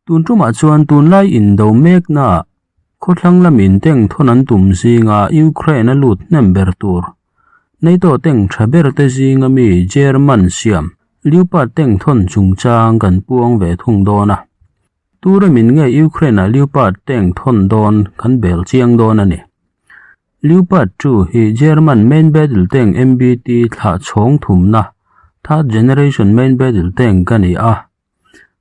Tun tumah chuan tunlai indo meknaah khawthlang lamin tank thawn an tum zinga Ukraine a lut hnem ber tur NATO tank tha ber te zinga mi German siam Leopard tank thawn chungchang kan puang ve thung dawn a. Turamin nge Ukraine-ah Leopard tank thawn dawn kan bel chiang dawn a ni. Leopard 2 hi German main battle tank MBT thlah chhawng thumna third generation main battle tank a ni a.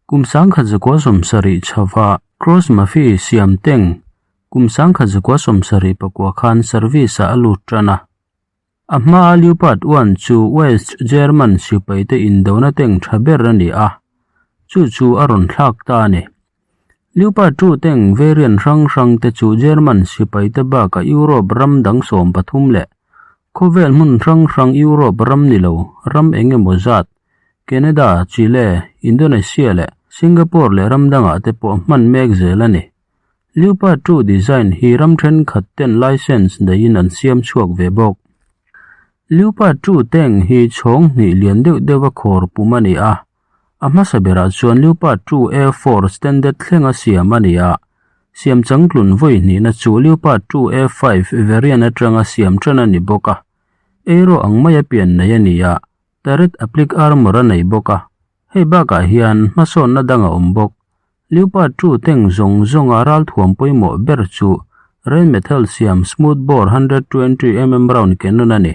Kum 1970 chhova Krauss-Maffei siam tank kum 1974 khan service-ah a lut tan a. A hmaa Leopard 1 chu West German sipaite indona tank tha ber a ni a, chu chu a rawn thlak ta a ni. Leopard 2 tank variant hrang hrang te chu German sipaite bakah Europe ram dang 13 leh khawvel hmun hrang hrang Europe ram ni lo ram eng emaw zat Canada, Chile, Indonesia leh Singapore leh ram dangah te pawh hman mek zel a ni. Leopard 2 design hi ram thenkhat ten license neiin an siam chhuak ve bawk. Leopard 2 tank hi chhawng hnih lian deuh deuha khawr pum a ni a, a hmasa berah chuan Leopard 2 A4 standard thlenga siam a ni a, siam changtlun vawi hnihna chu Leopard 2 A5 variant atanga siam tan a ni bawk a, eiraw ang maia pian nei a ni a, turret applique armour a nei bawk a, hei bakah hian hmasawnna dang a awm bawk. Leopard 2 tank zawng zawnga ralthuam pawimawh ber chu Rheinmetall siam smoothbore 120mm round cannon a ni.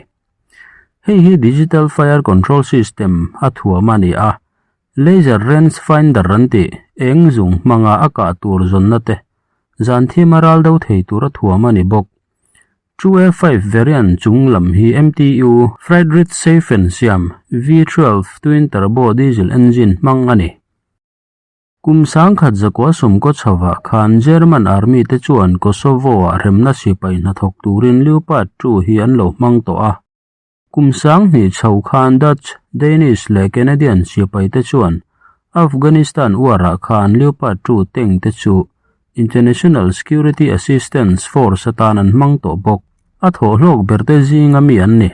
Hei hi digital fire control system a thuam a ni a, laser range finder an tih eng zung hmanga a kah tur zawnna te zan thima ral do thei tura thuam a ni bawk. 2A5 variant chung lam hi MTU Friedrichshafen siam V12 twin turbo diesel engine hmang a ni. Kum 1990 chhovah khan German Army te chuan Kosovo-ah remna sipai hnathawk turin Leopard 2 hi an lo hmang tawh a. Kum 2000 chho khan Dutch, Danish leh Canadian sipai te chuan Afghanistan war-ah khan Leopard 2 tank te chu International Security Assistance Force atan an hmang tawh bawk. A thawhhlawk berte zinga mi an ni.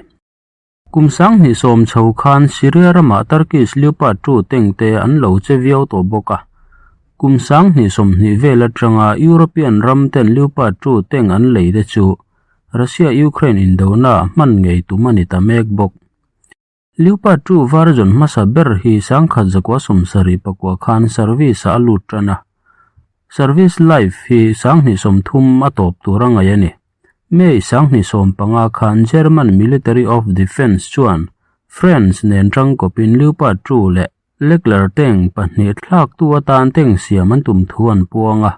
Kum 2010 chho khan Syria ramah Turkish Leopard 2 tank te an lo che viau tawh bawk a. Kum 2020 vel atanga European ram ten Leopard 2 tank an lei te chu Russia-Ukraine indona hman ngei tum a ni ta mek bawk. Leopard 2 version hmasa ber hi 1979 khan service-ah a lut tan a. Service life hi 2030 a tawp tur a ngaih a ni. May 2015 khan German Military of Defence chuan France nen tangkawpin Leopard 2 leh Leclerc tank pahnih thlaktu atan tank siam an tum thu an puang a.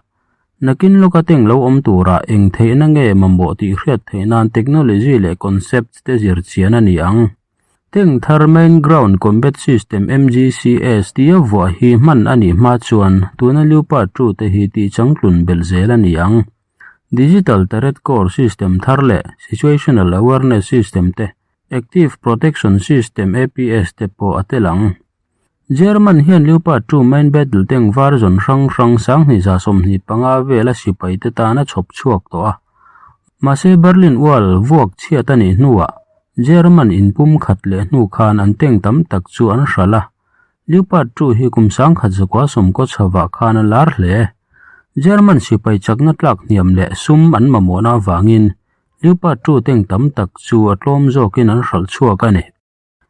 Nakin lawka tank lo awm turah eng theihna nge mamawh tih hriat theih nan technology leh concepts te zir chian a ni ang. Tank thar Main Ground Combat System, MGCS, tia vuah hi hman a nih hma chuan tuna Leopard 2 te hi tih changtlun belh zel a ni ang. Digital Turret Core System thar leh Situational Awareness System te, Active Protection System, APS, te pawh a tel ang. German hian Leopard 2 main battle tank version hrang hrang 2025 vela sipaite tan a chhawp chhuak tawh a. Mahse Berlin Wall vuak chhiat a nih hnuah German inpum khat leh hnu khan an tank tam tak chu an hralh a. Leopard 2 hi kum 1990 chhovah khan a lar hle. German sipai chakna tlak hniam leh sum an mamawhna avangin Leopard 2 tank tam tak chu a tlawm zawkin an hralh chhuak a ni.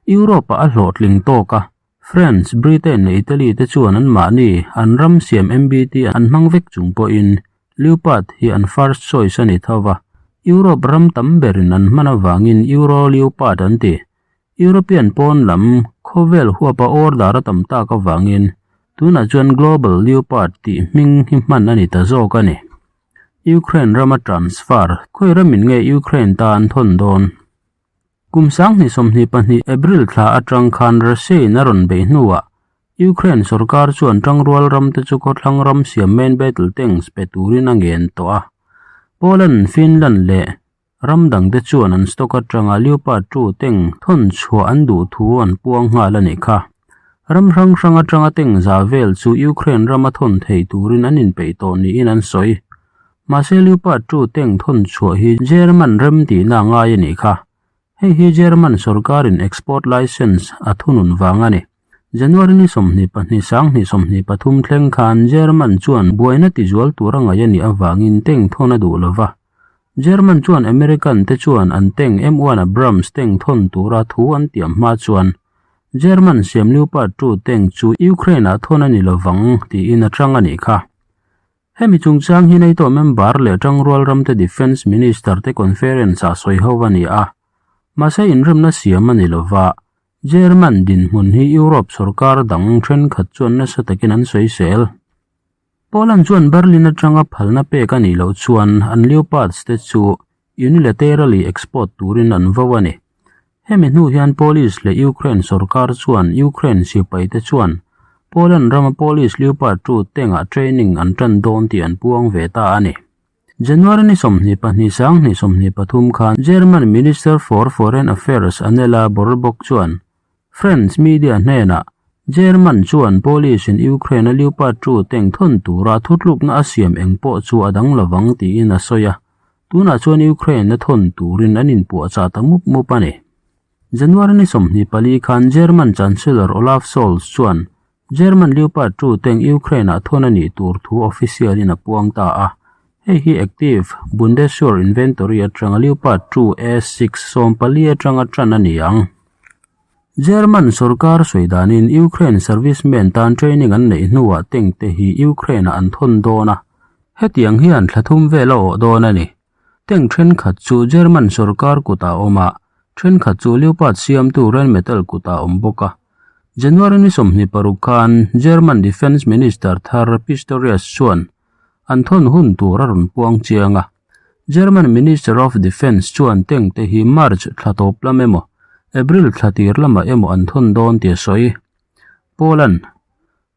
Europe-ah a hlawhtling tawk a, France, Britain leh Italy te chuan anmahni an ram siam MBT an hmang vek chung pawhin Leopard hi an first choice a ni tho va, Europe ram tam berin an hman avangin Euro Leopard an ti. European pawn lam khawvel huapa order a tam tak avangin tunah chuan Global Leopard tih hming hi hman a ni ta zawk a ni. Ukraine rama transfer, Khawi ramin nge Ukraine tan thawn dawn? Kum 2022 April thla atang khan Russia-in a rawn beih hnuah Ukraine sorkar chuan tangrual ramte chu khawthlang ram siam main battle tanks pe turin a ngen tawh a. Poland, Finland leh Ram dangte chuan an stock atanga Leopard 2 tank thawn chhuah an duh thu an puang nghal a nih kha. Ram hrang hrang atanga tank za vel chu Ukraine rama thawn thei turin an inpeih tawh niin an sawi. Mahse Leopard 2 tank thawn chhuah hi German rem tihna a ngai a nih kha. Hei hi German sorkarin export license a thunun vang a ni. January ni 22 2023 thleng khan German chuan buaina tizual tura ngaih a nih avangin tank thawn a duh lo va. German chuan American te chuan an tank M1 Abrams tank thawn tura thu an tiam hma chuan German siam Leopard 2 tank chu Ukraine-ah thawn a ni lo vang tiin a chang a nih kha. Hemi chungchang hi NATO member leh tangrual ramte Defence Minister te conference-ah sawi ho a ni a. Mahse inremna siam a ni lo va, German dinhmun hi Europe sorkar dang thenkhat chuan nasa takin an sawisel. Poland chuan Berlin atanga phalna pek a nih loh chuan an Leopards te chu unilaterally export turin an vo a ni. Hemi hnu hian Polish leh Ukraine sorkar chuan Ukraine sipai te chuan Poland rama Polish Leopard 2 tengah training an tan dawn tih an puang ve ta a ni. January ni 22 2023 khan German Minister for Foreign Affairs Annela Baerbock chuan French media hnenah German chuan Polish-in Ukraine-a Leopard 2 tank thawn tura thutlukna a siam eng pawh chu a dang lovang tiin a sawi a, tunah chuan Ukraine-a thawn turin an inpuahchah ta mup mup a ni. January ni 24 khan German Chancellor Olaf Scholz chuan German Leopard 2 tank Ukraine-ah thawn a nih tur thu official-in a puang ta a. Hei hi active Bundeswehr inventory atanga Leopard 2 A6 sawmpali atanga tan a ni ang. German sorkar sawi danin Ukraine servicemen tan training an neih hnuah tank te hi Ukraine-ah an thawn dawn a, hetiang hian thla thum vel a awh dawn a ni. Tank thenkhat chu German sorkar kutah a awm a, thenkhat chu Leopard siamtu Rheinmetall kutah a awm bawk a. January ni 26 khan German Defence Minister thar Pistorius chuan an thawn hun tur a rawn puang chiang a. German Minister of Defence chuan tank te hi March thla tawp lam emaw, April thla tir lamah emaw an thawn dawn tih a sawi. Poland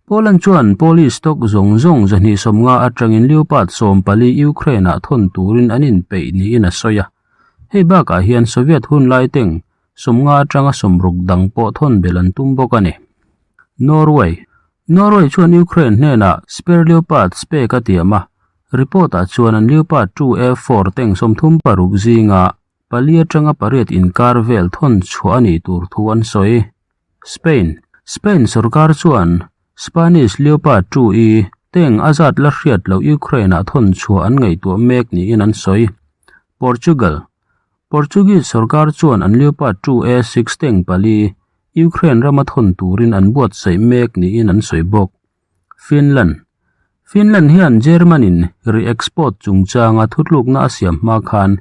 Poland chuan Polish stock zawng zawng 250 atangin Leopard 14 Ukraine-ah thawn turin an inpeih niin a sawi a. Hei bakah hian Soviet hun lai tank 50 atanga 60 dang pawh thawn belh an tum bawk a ni. Norway Norway chuan Ukraine hnenah spare Leopards pek a tiam a, report-ah chuan an Leopard 2A4 tank 36 zinga pali atanga pariat inkar vel thawn chhuah a nih tur thu an sawi. Spain Spain sorkar chuan Spanish Leopard 2E tank a zat la hriat loh Ukraine-ah thawn chhuah an ngaihtuah mek niin an sawi. Portugal Portuguese sorkar chuan an Leopard 2A6 tank pali Ukraine rama thawn turin an buatsaih mek niin an sawi bawk. Finland Finland hian German-in re-export chungchanga thutlukna a siam hma khan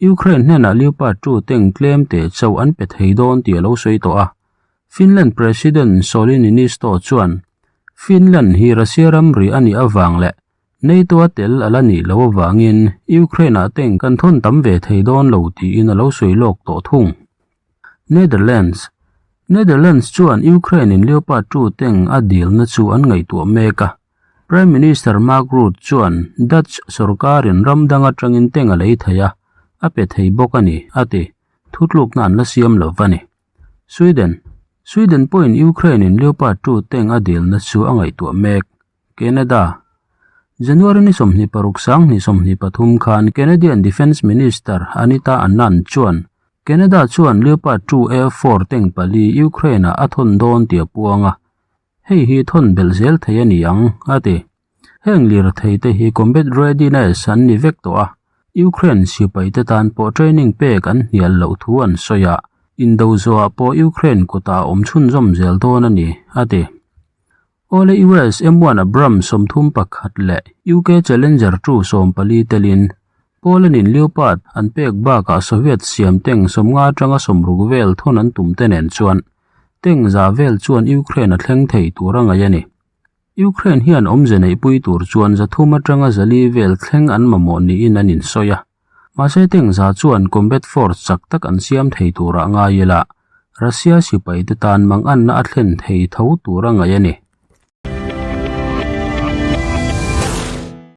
Ukraine hnenah Leopard 2 tank tlem teh chauh an pe thei dawn tih a lo sawi tawh a. Finland President Sauli Niinisto chuan Finland hi Russia ramri a nih avang leh NATO a tel a la nih loh avangin Ukraine-ah tank kan thawn tam ve thei dawn lo tiin a lo sawi lawk tawh thung. Netherlands Netherlands chuan Ukraine-in Leopard 2 tank a dilna chu an ngaihtuah mek a. Prime Minister Mark Rutte chuan Dutch sorkarin ram dang atangin tank a lei thei a, a pe thei bawk a ni, a ti. Thutlukna an la siam lo va ni. Sweden Sweden pawhin Ukraine-in Leopard 2 tank a dilna chu a ngaihtuah mek. Canada January ni 26 2023 khan Canadian Defence Minister Anita Anand chuan Canada chuan Leopard 2A4 tank pali Ukraine-ah a thawn dawn tih a puang a, hei hi thawn belh zel thei a ni ang, a ti. Heng lirthei te hi combat readiness an ni vek tawh a, Ukraine sipai te tan pawh training pek an hnial loh thu an sawi a, indo zawhah pawh Ukraine kutah a awm chhunzawm zel dawn a ni, a ti. Awle US M1 Abrams 31 leh UK Challenger 2 14 telin Poland-in Leopard an pek bakah Soviet siam tank 50 atanga 60 vel thawn an tum te nen chuan tank za vel chuan Ukraine a thleng thei tur a ngaih a ni. Ukraine hian awmze neihpui tur chuan 300 atanga 400 vel thleng an mamawh niin an insawi a. Mahse tank za chuan combat force chak tak an siam thei turah ngai ila Russia sipai te tan manganna a thlen thei tho tur a ngaih a ni.